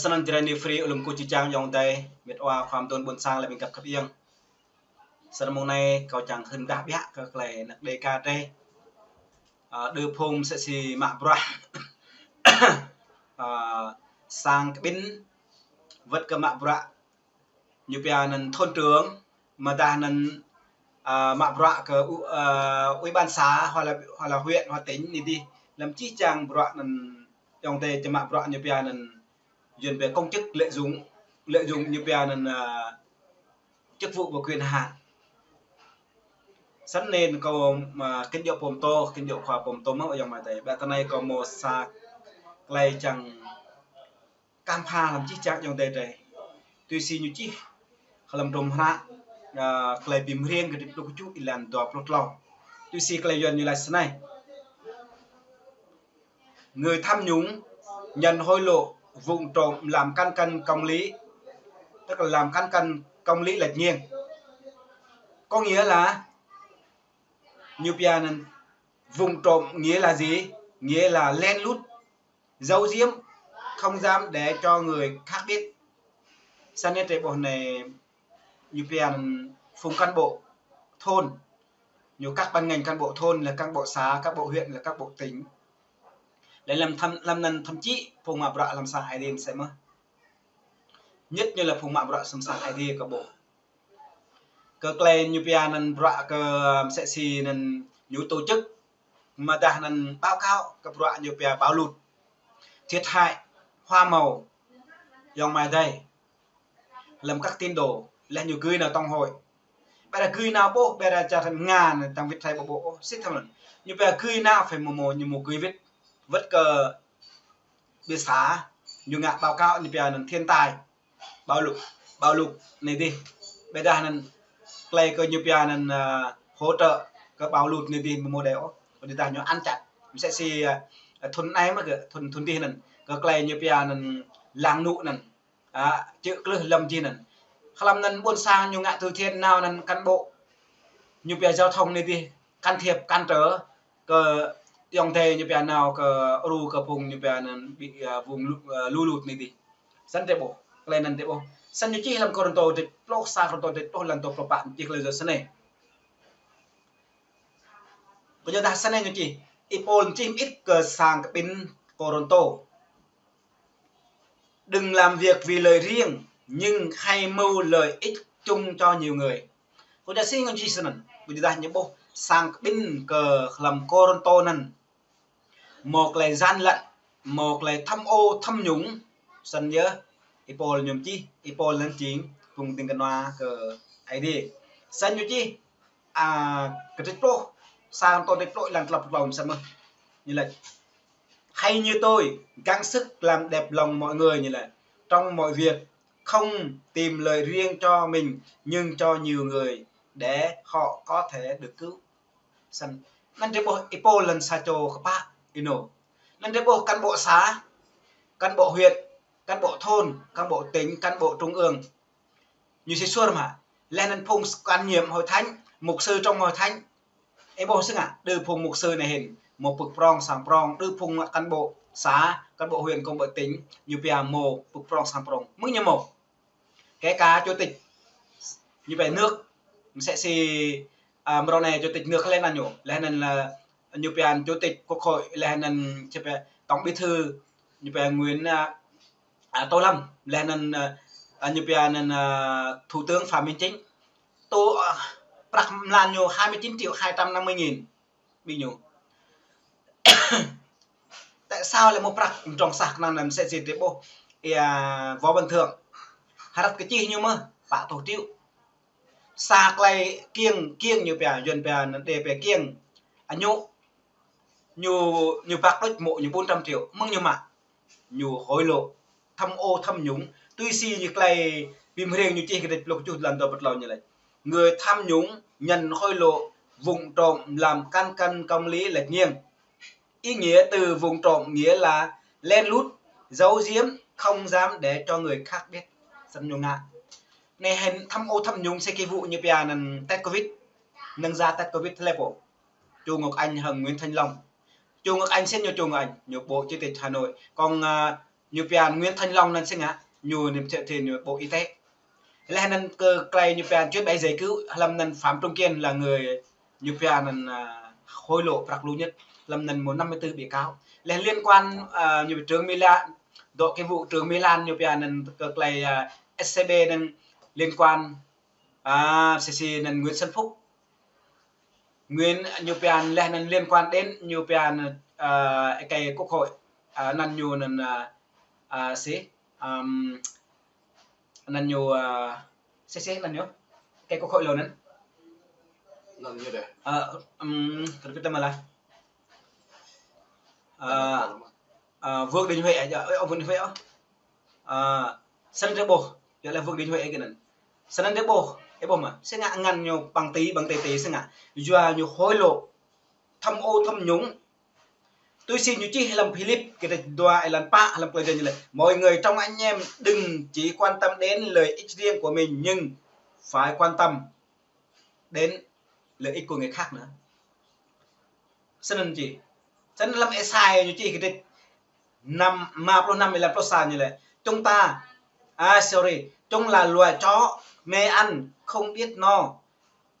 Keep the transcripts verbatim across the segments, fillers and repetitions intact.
Snăn Jrai New Free, alum kơ čih čang ayŏng adơi, mĭt wa khua mtun ƀuôn sang lĕ ƀing găp khăp iêng. Snăn mông anai kâo čang hưn dah biă kơ klei anăk Dêga drei. Ơ, đơ phung msĕ si mă bruă. Ơ, sang kƀĭn wơ̆t kơ mă bruă ñu pia anăn thôn trưởng, mơdah anăn, ơ, mă bruă kơ u-, ơ, ủy ban xã, hoặc là, hoặc là huyện, hoặc tỉnh anai dih. Lăm čih čang bruă anăn ayŏng adơi či mă bruă ñu pia anăn yuăn pia công chức lợi dụng, lợi dụng ñu pia anăn, ơ, chức vụ và quyền hạn. Snăn anei kâo, ơ, kĭn djŏ pô mtô, kĭn djŏ khua pô mtô mơh ayŏng amai adơi. Ƀiădah anei kâo mâo sa klei čang kăm pha lăm čih čang ayŏng adơi drei. Tui si ñu čih hlăm hdruôm hră, ơ, Klei Bi Mriêng kdrêč pluh kjuh êlan dua pluh tlâo. Tui si klei yuăn ñu lač snei: Người tham nhũng, nhận hối lộ, vụng trộm làm cán cân công lý, tức là làm cán cân công lý lệch nghiêng. Có nghĩa là, ñu pia anăn vụng trộm nghĩa là gì? Nghĩa là lén lút, giấu giếm, không dám để cho người khác biết. Snăn anei drei ƀuh anei ñu pia anăn phung cán bộ thôn, ñu các ban ngành cán bộ thôn là cán bộ xã, cán bộ huyện là cán bộ tỉnh. Lĕ lăm thăm, lăm anăn thậm chí phung mă bruă lăm sang Aê Diê msĕ mơh. Nhất ñu lĕ phung mă bruă lăm sang Aê Diê kâo ƀuh. Kơ klei ñu pia anăn bruă kơ msĕ si anăn ñu tổ chức, mơdah anăn báo cáo kơ bruă ñu pia bão lụt, thiệt hại hoa màu ayŏng amai adơi. Lăm các tín đồ, lĕ ñu gửi nao tổng hội. Ƀiădah gửi nao ƀuh, ƀiădah čar Nga anăn tăng wĭt hrơi ƀuh ƀuh, ôh, sĭt thâo anăn. Ñu pia gửi nao phải mâo, mâo, ñu mâo gửi wĭt, wơ̆t kơ ƀing xã, ñu ngă báo cáo ñu pia anăn thiên tai, bão lụt, bão lụt anai dih. Ƀiădah anăn klei kơ ñu pia anăn, ơ, hỗ trợ kơ bão lụt anai dih mâo mâo đei ôh. Ƀiădah ñu ăn chặn. Msĕ si, ơ, thŭn anei mơh kơ, thŭn, thŭn dih anăn. Kơ klei ñu pia anăn làng nụ anăn. Ơ, čư̆ klưh lăm jih anăn. Hlăm anăn ƀuôn sang ñu ngă từ thiện nao anăn cán bộ ñu pia giao thông anai dih can thiệp, cản trở kơ ayŏng adơi ñu pia nao kơ ru kơ phung ñu pia anăn ƀing, ơ, vùng lũ, ơ, lũ lụt anai dih. Snăn drei ƀuh, klei anăn drei ƀuh. Snăn ñu čih hlăm Kôrantô kdrêč pluh, sa Kôrantô kdrêč pluh êlan dua pluh pă, ñu čih klei yua snei. Kơ yua dah snei ñu čih, Y-Pôl čih mơit kơ sang kƀĭn Kôrantô: Đừng làm việc vì lợi riêng, nhưng hãy mưu lợi ích chung cho nhiều người. Kơ yua dah si ngăn čih snăn, kơ yua dah ñu ƀuh sang kƀĭn kơ hlăm Kôrantô anăn mâo klei gian lận, mâo klei tham ô tham nhũng. Snăn yơh Y-Pôl ñu čih, Y-Pôl anăn jing phung ding kơnua kơ Aê Diê. Snăn ñu čih, ơ, kdrêč pluh, sa Kôrantô kdrêč pluh êlan tlâo pluh tlâo msĕ mơh. Ñu lač: Hãy như tôi, gắng sức làm đẹp lòng mọi người, ñu lač, trong mọi việc, không tìm lợi riêng cho mình, nhưng cho nhiều người để họ có thể được cứu. Snăn, anăn drei ƀuh Y-Pôl lăn sa čô kpă, you know. Anăn drei ƀuh cán bộ xã, cán bộ huyện, cán bộ thôn, cán bộ tỉnh, cán bộ trung ương. Ñu sĭt suôr mơh. Leh anăn phung quản nhiệm hội thánh, mục sư trong hội thánh. Ih ƀuh sĭt ngă, đơ phung mục sư anei hĭn, mâo pơ̆k prŏng sang prŏng, đơ phung cán bộ xã, cán bộ huyện, cán bộ tỉnh, ñu pia mâo pơ̆k prŏng sang prŏng. Mơ̆ng ñu mâo. Kể cả chủ tịch, ñu pia nước, msĕ si, ơ, mrâo anei chủ tịch nước leh anăn ñu, leh anăn lĕ ñu pia chủ tịch quốc hội, leh anăn či pia tổng bí thư, ñu pia Nguyễn, ơ, ơ, Tô Lâm, leh anăn, ơ, ơ, ñu pia anăn, ơ, thủ tướng Phạm Minh Chính. Tơ, ơ, prăk mlan ñu hai mươi chín triệu hai trăm năm mươi nghìn ƀing ñu. Tại sao lĕ mâo prăk mdrŏng sah kơnăn anăn msĕ si drei ƀuh, ơ, Võ Văn Thưởng. Hrăt kơ čih ñu mơh, pă tuh triệu. Sa klei kiêng, kiêng ñu pia, yuăn pia anăn đe pia kiêng. Ơ, ñu, ñu, ñu păk đôč mô̆ ñu bốn trăm triệu, mơ̆ng ñu mă. Ñu hối lộ, tham ô tham nhũng. Tui si ñu klei Bi Mriêng ñu čih kdrêč pluh kjuh êlan dua pluh tlâo ñu lač: Người tham nhũng, nhận hối lộ, vụng trộm, làm cán cân công lý lệch nghiêng. Ý nghĩa từ vụng trộm nghĩa là lén lút, giấu giếm, không dám để cho người khác biết. Snăn ñu ngă. Anei hĭn tham ô tham nhũng si kơ vụ ñu pia anăn test covid. Năng ra test covid lĕ pô. Chu Ngọc Anh hăng Nguyễn Thanh Long. Chu Ngọc Anh sĭt ñu Chu Ngọc Anh, ñu bộ chủ tịch Hà Nội. Còn, ơ, ñu pia Nguyễn Thanh Long anŭn sĭt ngă, ñu anŭn pơthâo thâo ñu Bộ Y tế. Laih anŭn kơ tơlơi ñu pia chuyến bay giải cứu, hlăm anŭn Phạm Trung Kiên là người ñu pia anŭn, à, hối lộ prăk lu nhất, hlăm anŭn mơ̆ năm mươi tư bị cáo. Laih liên quan, à, ñu Trương Mỹ Lan, dŏ kơ vụ Trương Mỹ Lan ñu pia anŭn kơ tơlơi, à, ét xê bê anŭn liên quan, à, sĭt sĭt anŭn Nguyễn Xuân Phúc. Nguyễn ñu pia anŭn laih anŭn liên quan đến ñu pia anŭn, à, cái Quốc hội, à, anŭn ñu anŭn, à, à, sĭt, ừm, anŭn ñu, à, sĭt sĭt anŭn ñu. Cái Quốc hội lŏn anŭn. Anŭn ñu đeh. À, ừm, kơ kơ tơlơi mơ̆ lah. À, à, Vương Đình Huệ, à, ông Vương Đình Huệ, à. À, sĭt anŭn ƀuh, yua lah Vương Đình Huệ kơ anŭn. Sĭt anŭn ƀuh, ih ƀuh mơ̆, sĭt ngă ngăn ñu bằng tỷ, bằng tỷ tỷ sĭt ngă. Yua ñu hối lộ, tham ô tham nhũng. Tui si ñu čih hlăm Philip, kơ dua êlan pă hlăm tơlơi jăn ñu lĕ: Mọi người trong anh em đừng chỉ quan tâm đến lợi ích riêng của mình, nhưng phải quan tâm đến lợi ích của người khác nữa. Sĭt anŭn čih. Sĭt anŭn hlăm Êsai ñu čih kơ năm, mă pluh năm êlan pluh sa ñu lĕ: Chúng ta, à, sorry, chúng là loài chó mê ăn, không biết no.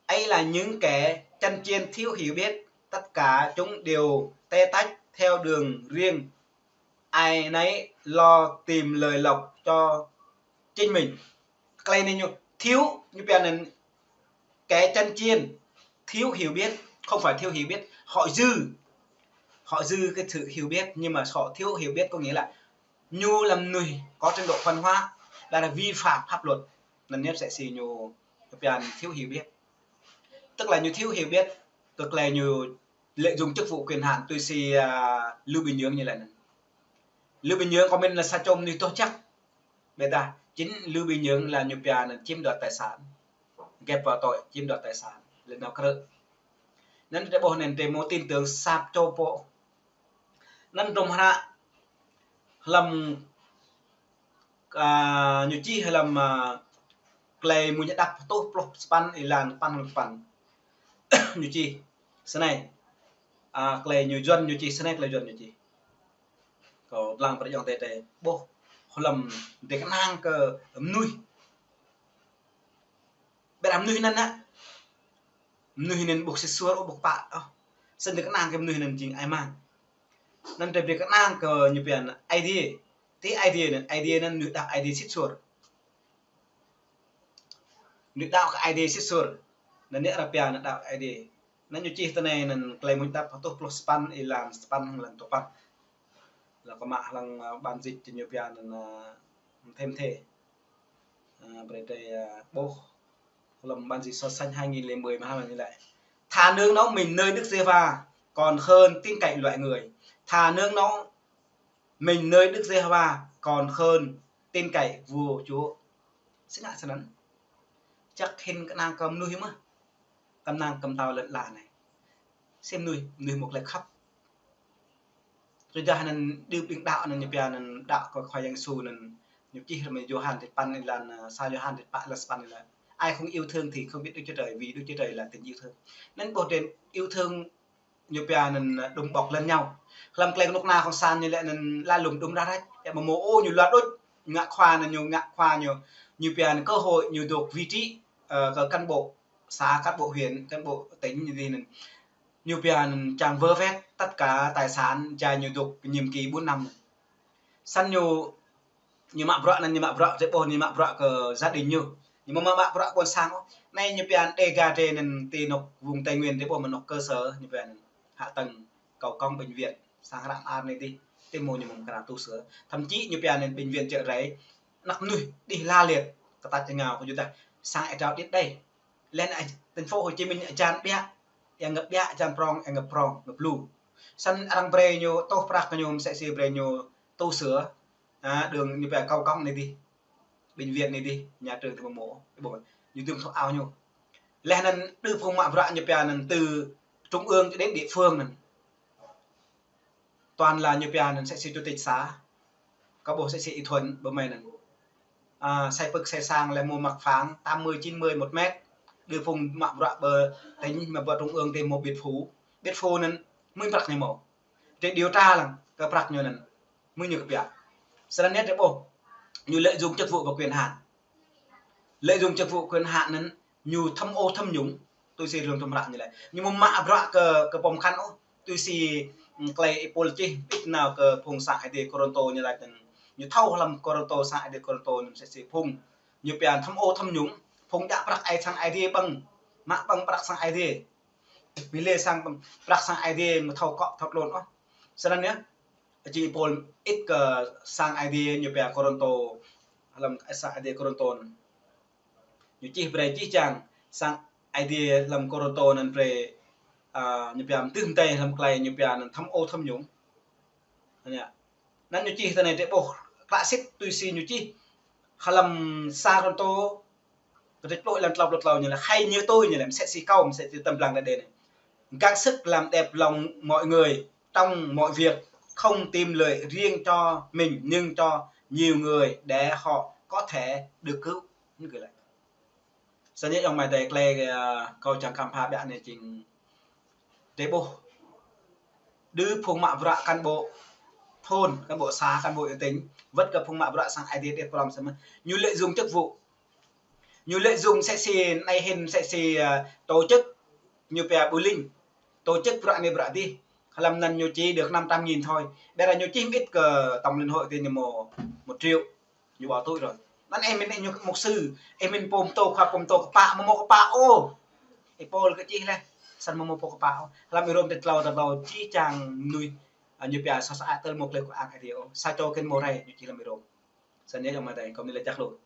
Ấy là những kẻ chăn chiên thiếu hiểu biết, tất cả chúng đều tê tách theo đường riêng, ai nấy lo tìm lời lộc cho chính mình. Tơlơi anai ñu thiếu, ñu pia anŭn kẻ chăn chiên, thiếu hiểu biết, không phải thiếu hiểu biết, họ dư, họ dư cái sự hiểu biết nhưng mà họ thiếu hiểu biết, có nghĩa là ñu là mơnuih có trình độ văn hóa, đó là vi phạm pháp luật, anŭn ñu sĭt sĭt ñu, ñu pia anŭn thiếu hiểu biết. Tức là ñu thiếu hiểu biết, tức là ñu lợi dụng chức vụ quyền hạn tui si, à, Lưu Bình Nhưỡng ñu lĕ anŭn. Lưu Bình Nhưỡng kơ mĭn là sa čô mơnuih dŏ čăk. Ƀiădah, chính Lưu Bình Nhưỡng là ñu pia anŭn chiếm đoạt tài sản. Gĕp vào tội chiếm đoạt tài sản. Lĕ nao krư̆. Anŭn drei ƀuh anŭn drei mơ̆ tin tưởng sap čô pô. Anŭn drôm hră hlăm, à, ñu čih hlăm, à, Klei Mmuñ Hơđăp hơtuh pluh sapăn êlan sapăn hlăm sapăn. Ñu čih sơnai. À, Klei Ñu Yuăn ñu čih sơnai, Klei Yuăn ñu čih. Kâo lăng pơrơjŏng tơ tơ ƀuh hlăm dêh kơnang kơ mơnuih. Ƀiădah mơnuih anŭn nă. Mơnuih anŭn ƀu sĭt suôr ôh, ƀu pă ôh. Sĭt dêh kơnang kơ mơnuih anŭn jing ai mang. Anŭn drei brơi kơnang kơ ñu pia anŭn Aê Diê. Tơ Aê Diê anŭn, Aê Diê anŭn mơnuih đaŏ Aê Diê sĭt suôr. Mơnuih đaŏ kơ Aê Diê sĭt suôr. Anŭn ñu arăng pia anŭn đaŏ Aê Diê. Anŭn ñu čih tơ anai anŭn Klei Mmuñ Hơđăp hơtuh pluh sapăn êlan sapăn hlăm tơpăn. Lăng kơ mă hlăm, ơ, bản dịch ñu pia anŭn, ơ, thêm thế. Ơ, brơi drei, ơ, ƀuh hlăm bản dịch So Sánh hai nghìn lẻ mười mơ̆ hă ñu lĕ: Thà nương náu mình nơi Đức Giê-hô-va còn hơn tin cậy loại người. Thà nương náu mình nơi Đức Giê-hô-va còn hơn tin cậy vua chúa. Sĭt ngă sĭt anŭn. Čăk hĭn kơnang kơ mơnuih mơ̆n. Kơnang kơ mơtao lŏn ala anai. Sĭt mơnuih, mơnuih mơ̆ klĕ khăp. Tơdah anŭn đưm đing đaŏ anŭn ñu pia anŭn đaŏ kơ Khua Yang Yêsu anŭn ñu čih hlăm Yôhan čih sapăn êlan, ơ, sa Yôhan čih pă êlan sapăn anŭn lĕ: Ai không yêu thương thì không biết Đức Chúa Trời, vì Đức Chúa Trời là tình yêu thương. Anŭn ƀuh drei yêu thương ñu pia anŭn đùm bọc lẫn nhau. Hlăm klei kơnuk kơna cộng sản ñu lĕ anŭn la lŭm đŭm rah răč. Yua mơ̆ mơ̆ ôh ñu luă đôč, ngă khua anŭn ñu, ngă khua ñu, ñu pia anŭn cơ hội ñu dŏ vị trí, ơ, kơ cán bộ xã, cán bộ huyện, cán bộ tỉnh ñu dih anŭn. Ñu pia anŭn čang vơ vét tất cả tài sản, jai ñu dŏ nhiệm kỳ bốn năm. Săn ñu, ñu mă bruă anŭn, ñu mă bruă drei ƀuh, ñu mă bruă kơ gia đình ñu. Ñu mơ̆ mă bruă ƀôn sang ôh. Anai ñu pia anŭn Dega drei anŭn ti anŏ vùng Tây Nguyên drei ƀuh mơ̆ anŏ cơ sở, ñu pia anŭn hạ tầng cầu cống, bệnh viện, sang hră mơar anai dih. Ti mơ̆ ñu mơ̆ kơnang tu sửa. Thậm chí ñu pia anŭn bệnh viện Chợ Rẫy, anăp mơnuih đih la liệt, kơ tač êngao kơ ñu dah sang êa drao điêt đei. Laih anŭn thành phố Hồ Chí Minh ajan ƀiă, êa ngă ƀiă, ajan prŏng, êa ngă prŏng, ngă blŭ. Săn arăng brơi ñu, tuh prăk kơ ñu, mơsĕ si brơi ñu tu sửa, à, đường ñu pia cầu cống anai dih, bệnh viện anai dih, nhà trường ti mơ̆ mơ̆, ƀuh, ñu dưm thŏk ao ñu. Laih anŭn đơ phung mă bruă ñu pia anŭn từ trung ương cho đến địa phương anŭn. Toàn là ñu pia anŭn mơsĕ si chủ tịch xã. Kâo ƀuh mơsĕ si Y Thuận ƀơi mơ̆ng anŭn. À, sai pơk sai sang lĕ mơ̆ mă phang tám mươi chín mươi một mét. Đơ phung mă bruă ƀơi tỉnh mă bruă trung ương ti mơ̆ Việt Phú. Việt Phú anŭn mơ̆ng prăk ñu mơ̆. Drei điều tra lăng kơ prăk ñu anŭn. Mơ̆ng ñu kơ pia. Snăn yơh drei ƀuh, ñu lợi dụng chức vụ và quyền hạn. Lợi dụng chức vụ quyền hạn anăn ñu tham ô tham nhũng, tui si rơ̆ng tơmră ñu lĕ. Ñu mơ̆ mă bruă kơ, kơ pô mkăn ôh, tui si, mm, klei Y-Pôl čih, ƀĭt nao kơ phung sang Aê Diê Kôrantô ñu lač anăn. Ñu thâo hlăm Kôrantô, sang Aê Diê Kôrantô anăn msĕ si phung ñu pia tham ô tham nhũng, phung djă prăk ai sang Aê Diê ƀơ̆ng, mă ƀơ̆ng prăk sang Aê Diê. Bi lĕ sang prăk sang Aê Diê mơ̆ thâo kŏ thâo tlôn ôh. Snăn yơh, jing Y-Pôl ĭt kơ sang Aê Diê ñu pia Kôrantô, hlăm sang Aê Diê Kôrantô anăn. Ñu čih brei jih jang sang Aê Diê hlăm Kôrantô anăn brei, a, ñu pia mtưh mdei hlăm klei ñu pia anăn tham ô tham nhũng. Anăn yơh. Anăn ñu čih tơ anei drei ƀuh klă sĭt tui si ñu čih hlăm sa Kôrantô, kdrêč pluh lăn tlâo pluh tlâo ñu lĕ: Hay như tôi, ñu lĕ msĕ si kâo, msĕ si tơm blang đa đê anei. Gắng sức làm đẹp lòng mọi người trong mọi việc, không tìm lợi riêng cho mình nhưng cho nhiều người để họ có thể được cứu. Ñu gơ̆ lač. Snăn yơh ayŏng amai adei, klei, a, kâo čiăng khám phá ƀiă anei jing drei ƀuh đơ phung mă bruă cán bộ thôn, cán bộ xã, cán bộ tỉnh, wăt kơ phung mă bruă sang Aê Diê đe prom samơ̆ ñu lợi dụng chức vụ. Ñu lợi dụng msĕ si anei hĭn, msĕ si, a, tổ chức ñu pia ƀu linh, tổ chức bruă anei bruă adih. Hlăm anăn ñu chỉ được năm trăm nghìn thôi. Ƀiădah ñu čih mơ̆ ĭt kơ tổng liên hội ti ñu mơ̆ một triệu. Ñu bảo tôi rồi. Anăn ih mĭn ñu mục sư, ih mĭn pô mtô, khua pô mtô kpă, mơ̆ mâo kpă ôh. Y-Pôl kơ čih leh, snăn mơ̆ mâo pô kpă ôh. Hlăm Y-Rôm kdrêč tlâo, kdrêč tlâo jih jang mnuih, a, ñu pia soh sơăi tơl mâo klei kơang Aê Diê ôh. Sa čô kơ mâo rai, ñu čih hlăm Y-Rôm. Snăn yơh ayŏng amai adei, kâo mĭn lĕ čăk lu.